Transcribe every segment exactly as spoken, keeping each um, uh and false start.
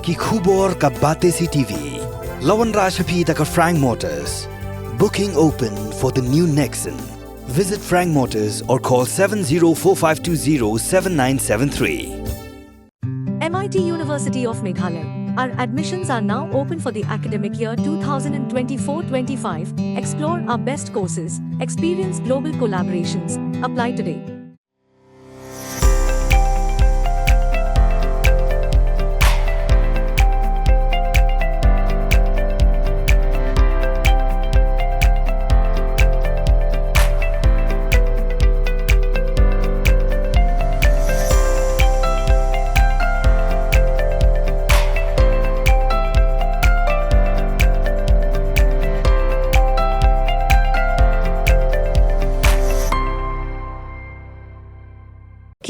Ki khubor ka Batesi T V. La wanrah sha phi da ka Frank Motors. Booking open for the new Nexon. Visit Frank Motors or call seven zero four five two zero seven nine seven three. M I T University of Meghalaya. Our admissions are now open for the academic year two thousand twenty-four twenty-five. Explore our best courses, experience global collaborations. Apply today.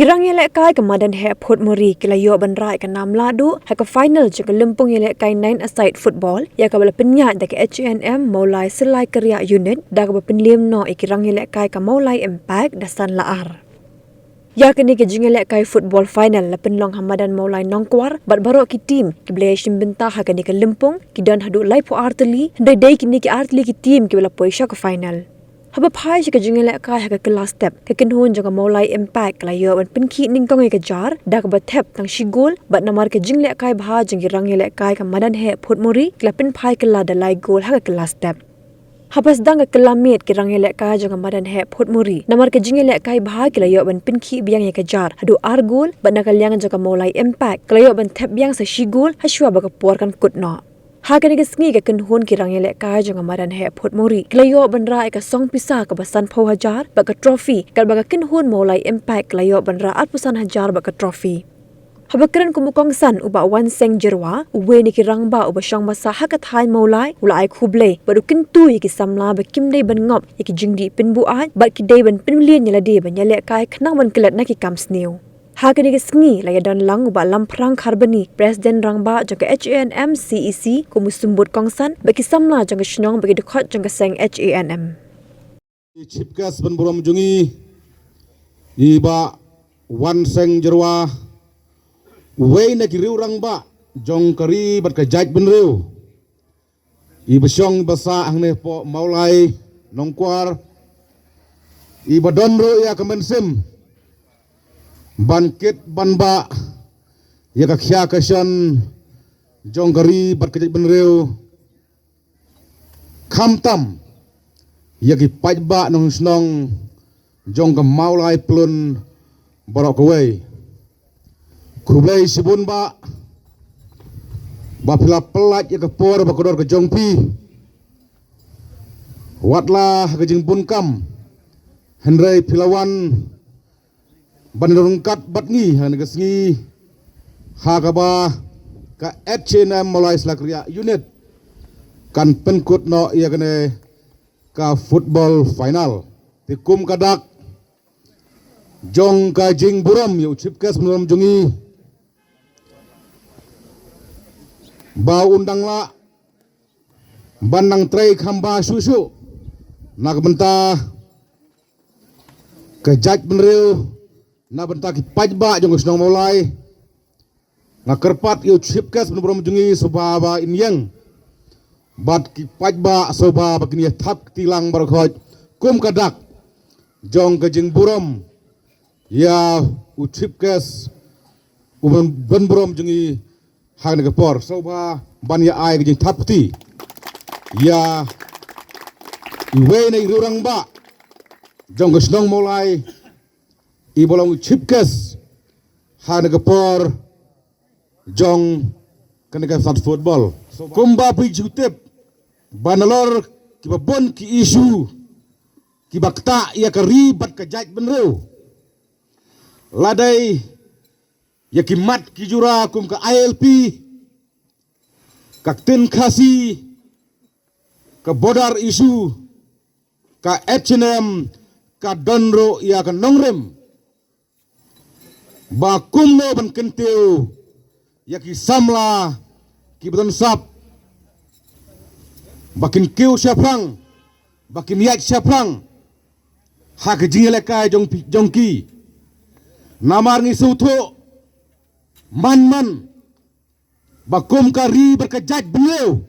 Ki rang ïalehkai ka madan heh Photmuri ki la ïoh ban rah ïa ka nam lahduh ha ka final jong ka lympung ïalehkai nine-a-side football ïa kaba la pynïaid da ka H A N M Mawlai Syllai Kyrriah Unit da kaba pynliem noh ïa ki rang ïalehkai ka Mawlai Impact da san la ar. Ïa kane ka jingïalehkai football final la pynlong ha madan Mawlai Nongkwar bad baroh ki team kiba la ïashim bynta ha kane ka lympung ki don haduh laiphew ar tylli, hynrei dei kine ki ar tylli ki team kiba la poi sha ka final. Haba phai sha ka jingïalehkai ha ka kylla step, ka kynhun jong ka Mawlai Impact ka la ïoh ban pynkhih nyngkong ïa ka jar da kaba thep tang shi gol bad namar ka jinglehkai bha jong ki rang ïalehkai ka madan heh Photmuri ki la pynphai kylla da lai gol ha ka kylla step. Haba sdang ka kylla miet ki rang ïalehkai jong ka madan heh Photmuri namar ka jingïalehkai bha ki la ïoh ban pynkhih biang ïa ka jar haduh ar gol bad na ka liang jong ka Mawlai Impact ka la ïoh ban thep biang sa shi gol ha shuwa ba ka por kan kut noh. Ha kane ka sngi ka kynhun ki rang ïalehkai jong ka madan heh Photmuri ki la ïoh ban rah ïa ka song pisa kaba sanphew hajar bad ka trophy, katba ka kynhun Mawlai Impact ka la ïoh ban rah arphew san hajar bad ka trophy. Haba kren kum u kongsan u Bah Wanseng Jyrwa, uwei na ki rangbah uba shong basa ha ka thaiñ Mawlai, u la ai khublei bad u kyntu ïa ki samla ba kim dei ban ngop ïa ki jingdih pynbuaid bad ki dei ban pynmlien ïa lade ban ïalehkai khnang ban klet na ki kam sniew. Ha kane ka sngi la ïadon lang u Bah Lamphrang Kharbani, President Rangbah jong ka H A N M C E C, kum u symbud kongsan bad ki samla jong ka shnong bad ki dkhot jong ka seng H A N M. I Chief Guest ban burom jong i, i Bah Wanseng Jyrwa, uwei na ki riew rangbah jong ka ri bad ka jaitbynriew, iba shong basa hangne hapoh Mawlai Nongkwar, iba don ruh ïa ka mynsiem ban kit ban bah ïa ka khia ka shon jong ka ri bad ka jaitbynriew, khamtam ïa ki paidbah nongshnong jong ka Mawlai Pyllun baroh kawei. Khublei shibun bah, ba phi la pyllait ïa ka por bad ka dor ka jong phi, wat la ha ka jingbun kam, hynrei phi la wan ban ïaryngkat bad ngi ha kane ka sngi, ha kaba ka H A N M Mawlai Syllai Kyrriah Unit kan pynkut noh ïa kane ka football final. Te kum ka dak jong ka jingburom ïa u Chief Guest ban burom jong i, ba un dang lah ban nang trei kham bha shuh shuh na ka bynta ka jaitbynriew, na bynta ki paidbah jong ka shnong Mawlai. Nga kyrpad ïa u Chief Guest ban burom jong i sngewbha ba in ïeng bad ki paidbah sngewbha ba kin ïa thap kti lang baroh khoit kum ka dak jong ka jingburom ïa u Chief Guest u ban, ban burom jong i ha kane ka por. Sngewbha ban ïa ai ka jingthap kti ïa iwei na i riew rangbah jong ka shnong Mawlai, iba long Chief Guest ha kane ka por jong kane ka sat football. Kumba phi ju tip ba nalor kiba bun ki issue kiba ktah ïa ka ri bad ka jaitbynriew, la dei ïa ki mat ki jura kum ka I L P, ka ktien Khasi, ka border issue, ka H A N M, ka don ruh ïa ka nongrim, ba kumno ban kyntiew ïa ki samla kiba don sap ba kin kiew shaphrang, ba kin ïaid shaphrang ha ka jingïalehkai jong, jong ki. Namar ngi sngewthuh man man ba kum ka ri bad ka jaitbynriew,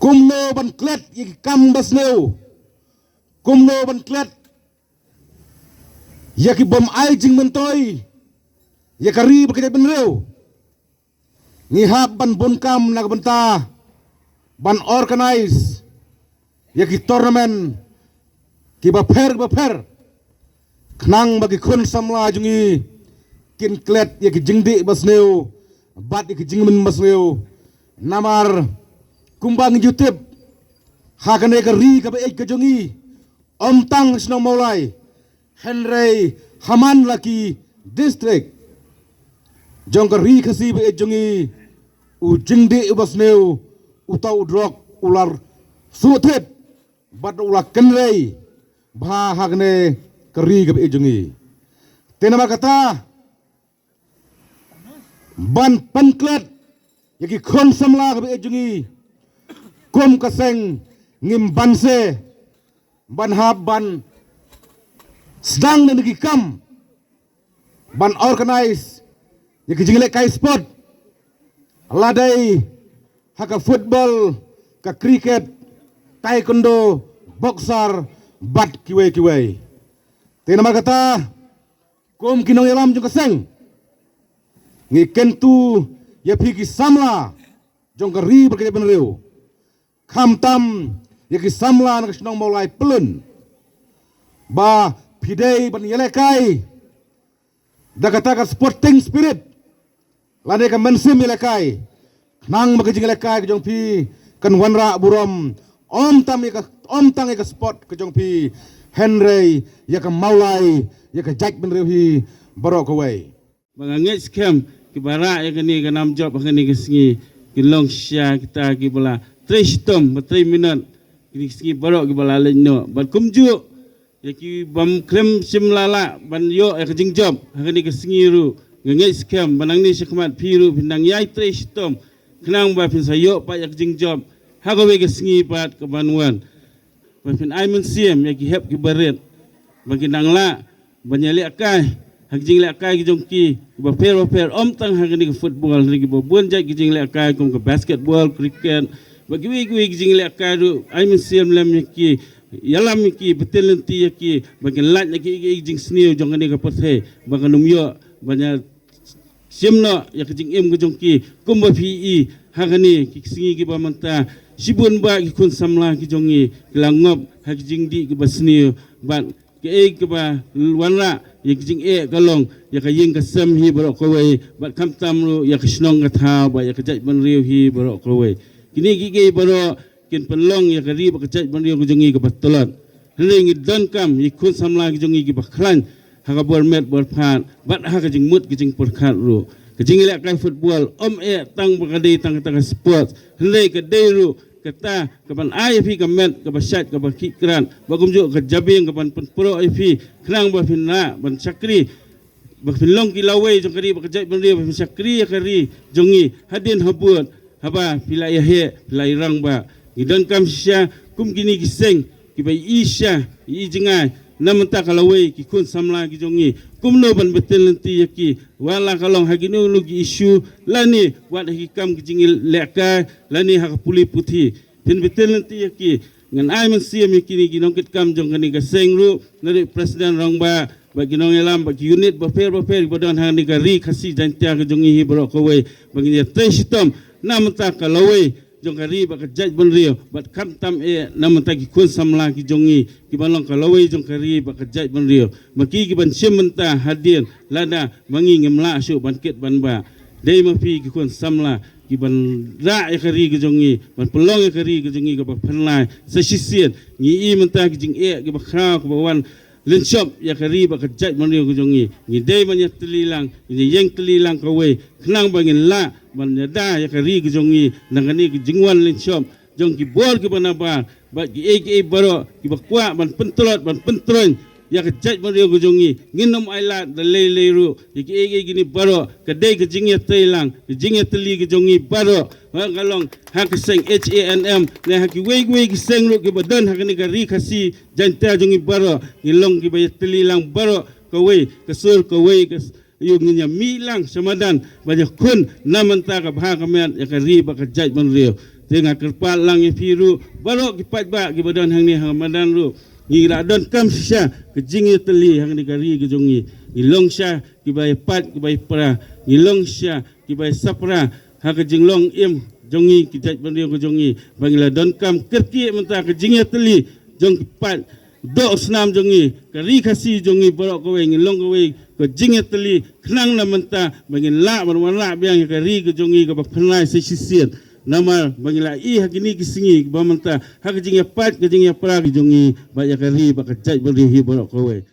kumno ban klet ïa ki kam basniew, kumno ban klet ïa ki bym ai jingmyntoi ïa ka ri bad ka jaitbynriew. Ngi hap ban bun kam na ka bynta ban organize ïa ki tournament kiba pher bapher, khnang ba ki khun samla jong ngi kin klet ïa ki jingdih basniew bad ïa ki jingmyntoi basniew. Namar kumba ngi ju tip, ha kane ka ri kaba ïeit ka jong ngi, ym tang shnong Mawlai, hynrei ha man la ki district jong ka ri Khasi ba ïeit jong ngi, u jingdih u basniew, uta u drok u la shu thied bad u la kynrei bha ha kane ka ri kaba ïeit jong ngi. Te namar kata, ban pynklet ïa ki khun samla kaba ïeit jong ngi, kum ka seng ngim banse ban hap ban sdang na ki kam ban organize ïa ki jinglehkai sport, la dei ha ka football, ka cricket, taekwondo, boxer bad kiwei kiwei. Te namar kata, kum ki nongïalam jong ka seng, ngi kyntu ïa phi ki samla jong ka ri bad ka jaitbynriew, khamtam ïa ki samla na ka shnong Mawlai Pyllun, ba phi dei ban ïalehkai da kata ka sporting spirit lane ka mynsiem ïalehkai, khnang ba ka jinglehkai ka jong phi kan wanrah burom, ym tang ïa ka, ym tang ïa ka sport ka jong phi, hynrei ïa ka Mawlai, ïa ka jaitbynriew hi baroh kawei. Ba nga ngeit skhem kiba rah ïa kane ka nam jop ha kane ka sngi, ki long shisha kita kiba la trei shitom bad trei minot, kine ki sngi baroh kiba la leit noh. Bad kumjuh ïa ki bym khlem shim la lah ban ïoh ïa ka jingjop ha kane ka sngi ruh, nga ngeit skhem ba nangne shakhmat phi ruh phin nang ïai trei shitom, khnang ba phin sa ïoh pat ïa ka jingjop ha kawei ka sngi pat kaban wan. Ba phin ai mynsiem ïa ki hep kiba rit, ba kin nang lah ban ïalehkai ha ki jinglehkai ki jong ki kiba pher bapher, ym tang ha kane ka football, hynrei kiba bun jait ki jinglehkai kum ka basketball, cricket bad kiwei kiwei ki jinglehkai ruh, ai mynsiem lem ïa ki, ïalam ïa ki, btin lynti ïa ki, ba kin lait na ki, ki, ki jingsniew jong kane ka pyrthei, ba kan ym ïoh ban ïa shim noh ïa ka jingim ka jong ki. Kumba phi i ha kane ki sngi kiba mynta, shibun bah ki khun samla ki jong ngi ki la ngop ha ki jingdih kiba sniew, bad kaei kaba wanrah ïa ki jingeh ka long ïa ka ïing ka sem hi baroh kawei, bad khamtam ruh ïa ka shnong ka thaw bad ïa ka jaitbynriew hi baroh kawei. Kine kiei kiei baroh kin pynlong ïa ka ri bad ka jaitbynriew ka jong ngi kaba tlot. Hynrei ngi donkam ïa ki khun samla ki jong ngi kiba khlaiñ ha ka bor met bor phad bad ha ka jingmut ka jingpyrkhat ruh. Ka jinglehkai football ym eh tang ba ka dei tang kata ka sport, hynrei ka dei ruh kata kaban ai ïa phi ka met kaba shait kaba khih krad, bad kumjuh ka jabieng kaban pynproh ïa phi, khnang ba phin lah ban shakri, ba phin long ki lawei jong ka ri bad ka jaitbynriew, ba phin shakri ïa ka ri jong ngi hadien habud, haba phi la ïa heh, phi la ïa rangbah. Ngi donkam shisha kum kine ki seng kiba i shisha, i jngai na bynta ka lawei ki khun samla ki jong ngi, kumno ban btin lynti ïa ki, wat la ka long ha kino kino ki issue, lane wat ha ki kam ki jinglehkai, lane ha ka pule puthi. Phin btin lynti ïa ki. Ngan ai mynsiem ïa kine ki nongkitkam jong kane ka seng ruh, na ri president, rangbah, bad ki nongïalam, bad ki unit bapher bapher kiba don ha kane ka ri Khasi Jaiñtia ka jong ngi hi baroh kawei, ba ngin ïa trei shitom na bynta ka lawei jong ka ri bad ka jaitbynriew, bad khamtam eh na bynta ki khun samla ki jong ngi kiba long ka lawei jong ka ri bad ka jaitbynriew. Ma ki kiban shim bynta hadien, lada ma ngi ngim lah shuh ban kit ban bah. Dei ma phi ki khun samla kiban rah ïa ka ri ka jong ngi, ban pynlong ïa ka ri ka jong ngi kaba pynlait. Sa shisien ngi i mynta ki jingeh kiba khraw kiba wan lynshop ïa ka ri bad ka jaitbynriew ka jong ngi. Ngi dei ban ïatylli lang, ngi ïeng tylli lang kawei, khnang ba ngin lah ban ïada ïa ka ri ka jong ngi na kane ka jingwan lynshop jong ki bor kiba nabar, bad kiei kiei baroh kiba kwah ban pyntlot ban pyntroiñ ïa ka jaitbynriew ka jong ngi. Ngin ym ailad da lei lei ruh ïa kiei kiei kine baroh. Ka dei ka jingïatreilang, ka jingïatylli ka jong ngi baroh. Wat ka long ha ka seng H A N M ne ha kiwei kiwei ki seng ruh kiba don ha kane ka ri Khasi Jaiñtia jong ngi baroh, ngin long kiba ïatylli lang baroh, kawei ka sur, kawei ka s-, Ïa ngin ïa mih lang sha madan ban ïa khun na mynta ka bha ka miat ïa ka ri bad ka jaitbynriew. Te nga kyrpad lang ïa phi ruh baroh ki paidbah kiba don hangne ha madan ruh. Ngi la donkam shisha ka jingïatylli hangne ka ri ka jong ngi. Ngi long shisha kiba ïa pait kiba ïa pra. Ngi long shisha kiba ïa sapra ha ka jinglong im jong ngi ki jaitbynriew ka jong ngi. Ba ngi la donkam kyrkieh mynta ka jingïatylli jong ki paid doh snam jong ngi, ka ri Khasi jong ngi baroh kawei, ngi long kawei ka jingïatylli khnang na mynta ba ngin lah ban wanrah biang ïa ka ri ka jong ngi kaba pynrai sa shisien. Namar ba ngi la ïohi ha kine ki sngi ba mynta ha ka jingïapait ka jingïapra ka jong ngi bad ïa ka ri bad ka jaitbynriew hi baroh kawei.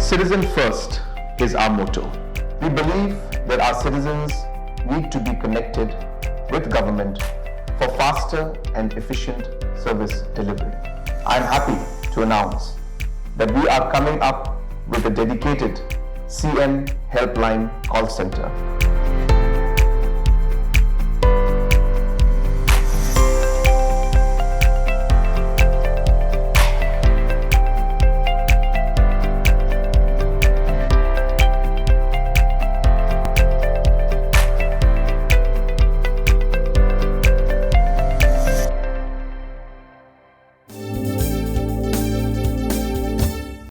Citizen first is our motto. We believe that our citizens need to be connected with government for faster and efficient service delivery. I am happy to announce that we are coming up with a dedicated C M Helpline call center.